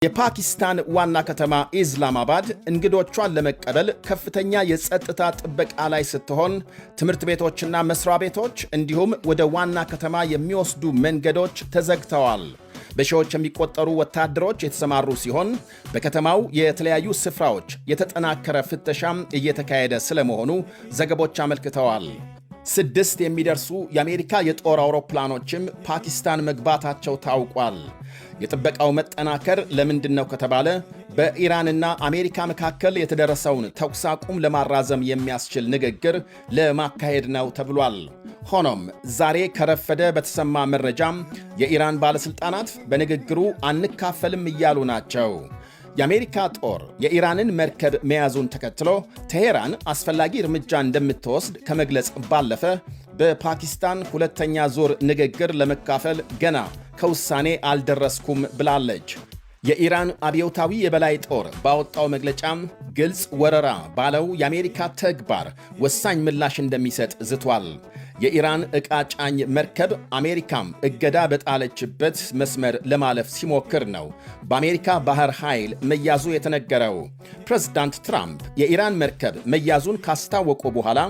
የፓኪስታን ዋና ከተማ ኢስላማባድ እንግዶቿን ለመቀበል ከፍተኛ የጸጥታ ጥበቃ ላይ ስትሆን፣ ትምህርት ቤቶችና መስሪያ ቤቶች እንዲሁም ወደ ዋና ከተማ የሚወስዱ መንገዶች ተዘግተዋል። በሺዎች የሚቆጠሩ ወታደሮች የተሰማሩ ሲሆን፣ በከተማው የተለያዩ ስፍራዎች የተጠናከረ ፍተሻም እየተካሄደ ስለመሆኑ ዘገቦች አመልክተዋል። 6 የሚደርሱ የአሜሪካ የጦር አውሮፕላኖችም ፓኪስታን መግባታቸው ታውቋል። የጥበቃው መጠናከር ለምንድን ነው ከተባለ፣ በኢራንና አሜሪካ መካከል የተደረሰውን ተኩስ አቁም ለማራዘም የሚያስችል ንግግር ለማካሄድ ነው ተብሏል። ሆኖም ዛሬ ከረፈደ በተሰማ መረጃም የኢራን ባለሥልጣናት በንግግሩ አንካፈልም እያሉ ናቸው። የአሜሪካ ጦር የኢራንን መርከብ መያዙን ተከትሎ ቴሄራን አስፈላጊ እርምጃ እንደምትወስድ ከመግለጽ ባለፈ በፓኪስታን ሁለተኛ ዙር ንግግር ለመካፈል ገና ከውሳኔ አልደረስኩም ብላለች። የኢራን አብዮታዊ የበላይ ጦር ባወጣው መግለጫም ግልጽ ወረራ ባለው የአሜሪካ ተግባር ወሳኝ ምላሽ እንደሚሰጥ ዝቷል። የኢራን ዕቃ ጫኝ መርከብ አሜሪካም እገዳ በጣለችበት መስመር ለማለፍ ሲሞክር ነው በአሜሪካ ባህር ኃይል መያዙ የተነገረው። ፕሬዝዳንት ትራምፕ የኢራን መርከብ መያዙን ካስታወቁ በኋላ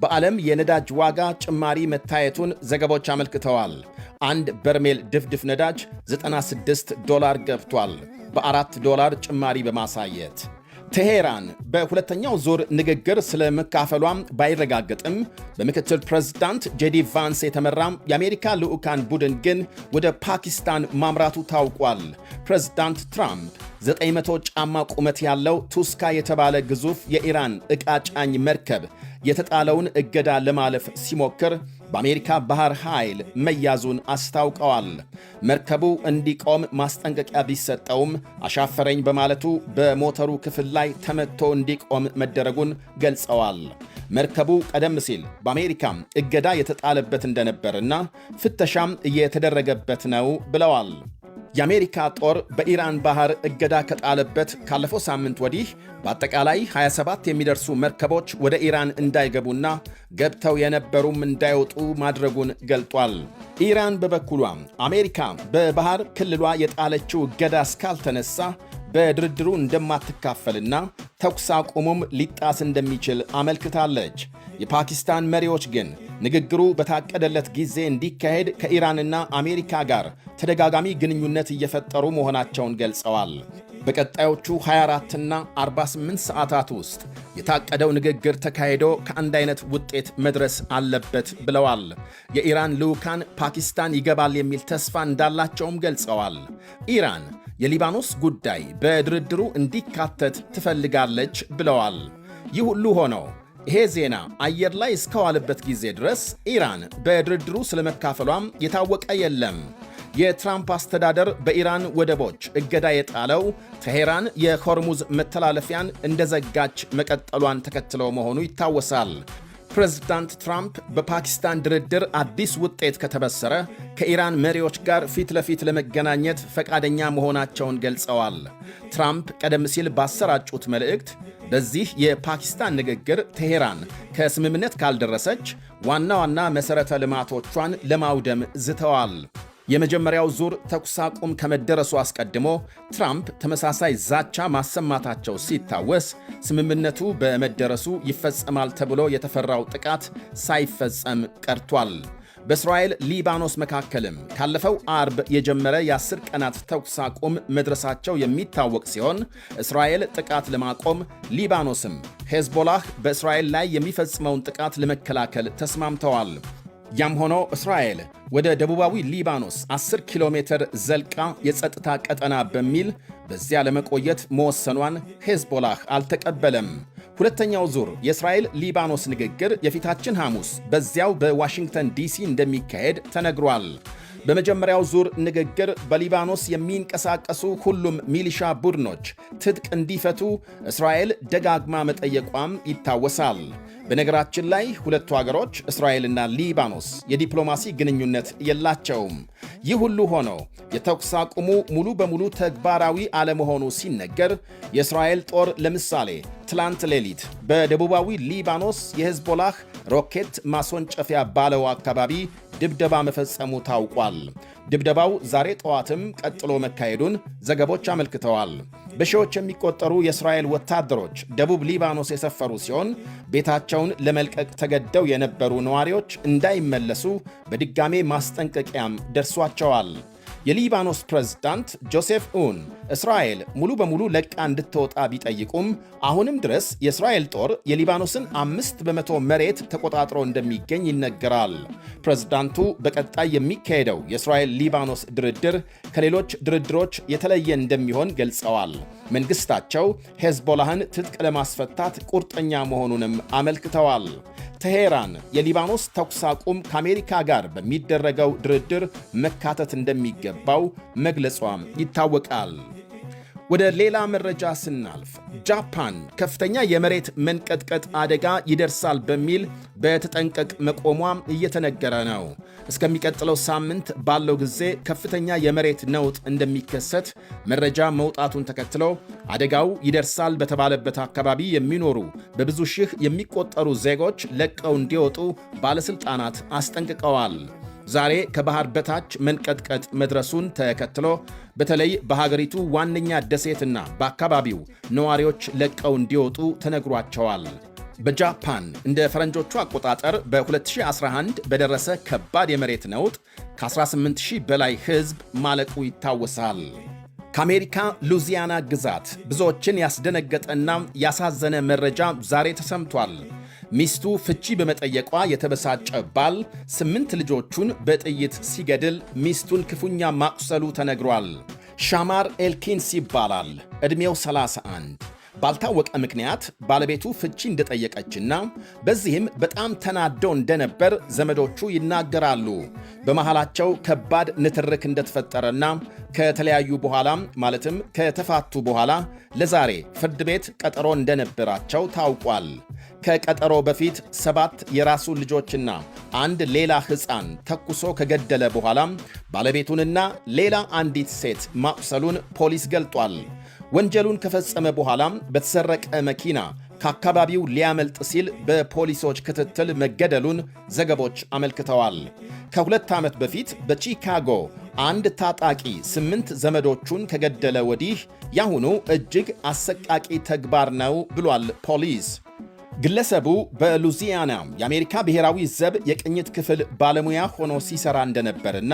በዓለም የነዳጅ ዋጋ ጭማሪ መታየቱን ዘገቦች አመልክተዋል። አንድ በርሜል ድፍድፍ ነዳጅ 96 ዶላር ገብቷል፣ በ4 ዶላር ጭማሪ በማሳየት። ቴሄራን በሁለተኛው ዙር ንግግር ስለመካፈሏም ባይረጋገጥም፣ በምክትል ፕሬዝዳንት ጄዲ ቫንስ የተመራ የአሜሪካ ልዑካን ቡድን ግን ወደ ፓኪስታን ማምራቱ ታውቋል። ፕሬዝዳንት ትራምፕ 900 ጫማ ቁመት ያለው ቱስካ የተባለ ግዙፍ የኢራን ዕቃ ጫኝ መርከብ የተጣለውን እገዳ ለማለፍ ሲሞክር በአሜሪካ ባህር ኃይል መያዙን አስታውቀዋል። መርከቡ እንዲቆም ማስጠንቀቂያ ቢሰጠውም አሻፈረኝ በማለቱ በሞተሩ ክፍል ላይ ተመትቶ እንዲቆም መደረጉን ገልጸዋል። መርከቡ ቀደም ሲል በአሜሪካም እገዳ የተጣለበት እንደነበርና ፍተሻም እየተደረገበት ነው ብለዋል። የአሜሪካ ጦር በኢራን ባህር እገዳ ከጣለበት ካለፈው ሳምንት ወዲህ በአጠቃላይ 27 የሚደርሱ መርከቦች ወደ ኢራን እንዳይገቡና ገብተው የነበሩም እንዳይወጡ ማድረጉን ገልጧል። ኢራን በበኩሏ አሜሪካ በባህር ክልሏ የጣለችው እገዳ እስካልተነሳ በድርድሩ እንደማትካፈልና ተኩስ አቁሙም ሊጣስ እንደሚችል አመልክታለች። የፓኪስታን መሪዎች ግን ንግግሩ በታቀደለት ጊዜ እንዲካሄድ ከኢራንና አሜሪካ ጋር ተደጋጋሚ ግንኙነት እየፈጠሩ መሆናቸውን ገልጸዋል። በቀጣዮቹ 24ና 48 ሰዓታት ውስጥ የታቀደው ንግግር ተካሂዶ ከአንድ አይነት ውጤት መድረስ አለበት ብለዋል። የኢራን ልዑካን ፓኪስታን ይገባል የሚል ተስፋ እንዳላቸውም ገልጸዋል። ኢራን የሊባኖስ ጉዳይ በድርድሩ እንዲካተት ትፈልጋለች ብለዋል። ይህ ሁሉ ሆኖ ይሄ ዜና አየር ላይ እስከዋለበት ጊዜ ድረስ ኢራን በድርድሩ ስለመካፈሏም የታወቀ የለም። የትራምፕ አስተዳደር በኢራን ወደቦች እገዳ የጣለው ቴሄራን የሆርሙዝ መተላለፊያን እንደዘጋች መቀጠሏን ተከትሎ መሆኑ ይታወሳል። ፕሬዝዳንት ትራምፕ በፓኪስታን ድርድር አዲስ ውጤት ከተበሰረ ከኢራን መሪዎች ጋር ፊት ለፊት ለመገናኘት ፈቃደኛ መሆናቸውን ገልጸዋል። ትራምፕ ቀደም ሲል ባሰራጩት መልእክት በዚህ የፓኪስታን ንግግር ቴሄራን ከስምምነት ካልደረሰች ዋና ዋና መሠረተ ልማቶቿን ለማውደም ዝተዋል። የመጀመሪያው ዙር ተኩስ አቁም ከመደረሱ አስቀድሞ ትራምፕ ተመሳሳይ ዛቻ ማሰማታቸው ሲታወስ፣ ስምምነቱ በመደረሱ ይፈጸማል ተብሎ የተፈራው ጥቃት ሳይፈጸም ቀርቷል። በእስራኤል ሊባኖስ መካከልም ካለፈው አርብ የጀመረ የ10 ቀናት ተኩስ አቁም መድረሳቸው የሚታወቅ ሲሆን፣ እስራኤል ጥቃት ለማቆም ሊባኖስም ሄዝቦላህ በእስራኤል ላይ የሚፈጽመውን ጥቃት ለመከላከል ተስማምተዋል። ያም ሆኖ እስራኤል ወደ ደቡባዊ ሊባኖስ 10 ኪሎ ሜትር ዘልቃ የጸጥታ ቀጠና በሚል በዚያ ለመቆየት መወሰኗን ሄዝቦላህ አልተቀበለም። ሁለተኛው ዙር የእስራኤል ሊባኖስ ንግግር የፊታችን ሐሙስ በዚያው በዋሽንግተን ዲሲ እንደሚካሄድ ተነግሯል። በመጀመሪያው ዙር ንግግር በሊባኖስ የሚንቀሳቀሱ ሁሉም ሚሊሻ ቡድኖች ትጥቅ እንዲፈቱ እስራኤል ደጋግማ መጠየቋም ይታወሳል። በነገራችን ላይ ሁለቱ አገሮች እስራኤልና ሊባኖስ የዲፕሎማሲ ግንኙነት የላቸውም። ይህ ሁሉ ሆኖ የተኩስ አቁሙ ሙሉ በሙሉ ተግባራዊ አለመሆኑ ሲነገር፣ የእስራኤል ጦር ለምሳሌ ትላንት ሌሊት በደቡባዊ ሊባኖስ የሄዝቦላህ ሮኬት ማስወንጨፊያ ባለው አካባቢ ድብደባ መፈጸሙ ታውቋል። ድብደባው ዛሬ ጠዋትም ቀጥሎ መካሄዱን ዘገቦች አመልክተዋል። በሺዎች የሚቆጠሩ የእስራኤል ወታደሮች ደቡብ ሊባኖስ የሰፈሩ ሲሆን ቤታቸውን ለመልቀቅ ተገደው የነበሩ ነዋሪዎች እንዳይመለሱ በድጋሜ ማስጠንቀቂያም ደርሷቸዋል። የሊባኖስ ፕሬዝዳንት ጆሴፍ ኡን እስራኤል ሙሉ በሙሉ ለቃ እንድትወጣ ቢጠይቁም አሁንም ድረስ የእስራኤል ጦር የሊባኖስን 5% መሬት ተቆጣጥሮ እንደሚገኝ ይነገራል። ፕሬዝዳንቱ በቀጣይ የሚካሄደው የእስራኤል ሊባኖስ ድርድር ከሌሎች ድርድሮች የተለየ እንደሚሆን ገልጸዋል። መንግስታቸው ሄዝቦላህን ትጥቅ ለማስፈታት ቁርጠኛ መሆኑንም አመልክተዋል። ቴሄራን የሊባኖስ ተኩስ አቁም ከአሜሪካ ጋር በሚደረገው ድርድር መካተት እንደሚገባው መግለጿም ይታወቃል። ወደ ሌላ መረጃ ስናልፍ ጃፓን ከፍተኛ የመሬት መንቀጥቀጥ አደጋ ይደርሳል በሚል በተጠንቀቅ መቆሟ እየተነገረ ነው። እስከሚቀጥለው ሳምንት ባለው ጊዜ ከፍተኛ የመሬት ነውጥ እንደሚከሰት መረጃ መውጣቱን ተከትሎ አደጋው ይደርሳል በተባለበት አካባቢ የሚኖሩ በብዙ ሺህ የሚቆጠሩ ዜጎች ለቀው እንዲወጡ ባለሥልጣናት አስጠንቅቀዋል። ዛሬ ከባህር በታች መንቀጥቀጥ መድረሱን ተከትሎ በተለይ በሀገሪቱ ዋነኛ ደሴትና በአካባቢው ነዋሪዎች ለቀው እንዲወጡ ተነግሯቸዋል። በጃፓን እንደ ፈረንጆቹ አቆጣጠር በ2011 በደረሰ ከባድ የመሬት ነውጥ ከ18,000 በላይ ሕዝብ ማለቁ ይታወሳል። ከአሜሪካ ሉዚያና ግዛት ብዙዎችን ያስደነገጠና ያሳዘነ መረጃ ዛሬ ተሰምቷል። ሚስቱ ፍቺ በመጠየቋ የተበሳጨ ባል 8 ልጆቹን በጥይት ሲገድል ሚስቱን ክፉኛ ማቁሰሉ ተነግሯል። ሻማር ኤልኪንስ ይባላል። ዕድሜው 31። ባልታወቀ ምክንያት ባለቤቱ ፍቺ እንደጠየቀችና በዚህም በጣም ተናዶ እንደነበር ዘመዶቹ ይናገራሉ። በመሃላቸው ከባድ ንትርክ እንደተፈጠረና ከተለያዩ በኋላ ማለትም ከተፋቱ በኋላ ለዛሬ ፍርድ ቤት ቀጠሮ እንደነበራቸው ታውቋል። ከቀጠሮ በፊት 7 የራሱ ልጆችና አንድ ሌላ ሕፃን ተኩሶ ከገደለ በኋላ ባለቤቱንና ሌላ አንዲት ሴት ማቁሰሉን ፖሊስ ገልጧል። ወንጀሉን ከፈጸመ በኋላም በተሰረቀ መኪና ከአካባቢው ሊያመልጥ ሲል በፖሊሶች ክትትል መገደሉን ዘገቦች አመልክተዋል። ከ2 ዓመት በፊት በቺካጎ አንድ ታጣቂ 8 ዘመዶቹን ከገደለ ወዲህ ያሁኑ እጅግ አሰቃቂ ተግባር ነው ብሏል ፖሊስ። ግለሰቡ በሉዚያና የአሜሪካ ብሔራዊ ዘብ የቅኝት ክፍል ባለሙያ ሆኖ ሲሰራ እንደነበርና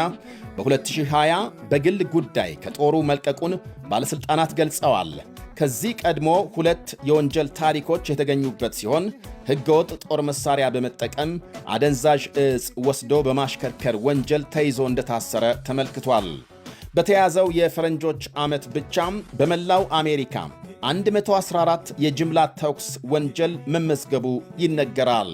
በ2020 በግል ጉዳይ ከጦሩ መልቀቁን ባለሥልጣናት ገልጸዋል። ከዚህ ቀድሞ 2 የወንጀል ታሪኮች የተገኙበት ሲሆን ሕገወጥ ጦር መሳሪያ በመጠቀም አደንዛዥ እጽ ወስዶ በማሽከርከር ወንጀል ተይዞ እንደታሰረ ተመልክቷል። በተያዘው የፈረንጆች ዓመት ብቻም በመላው አሜሪካ 114 የጅምላ ተኩስ ወንጀል መመዝገቡ ይነገራል።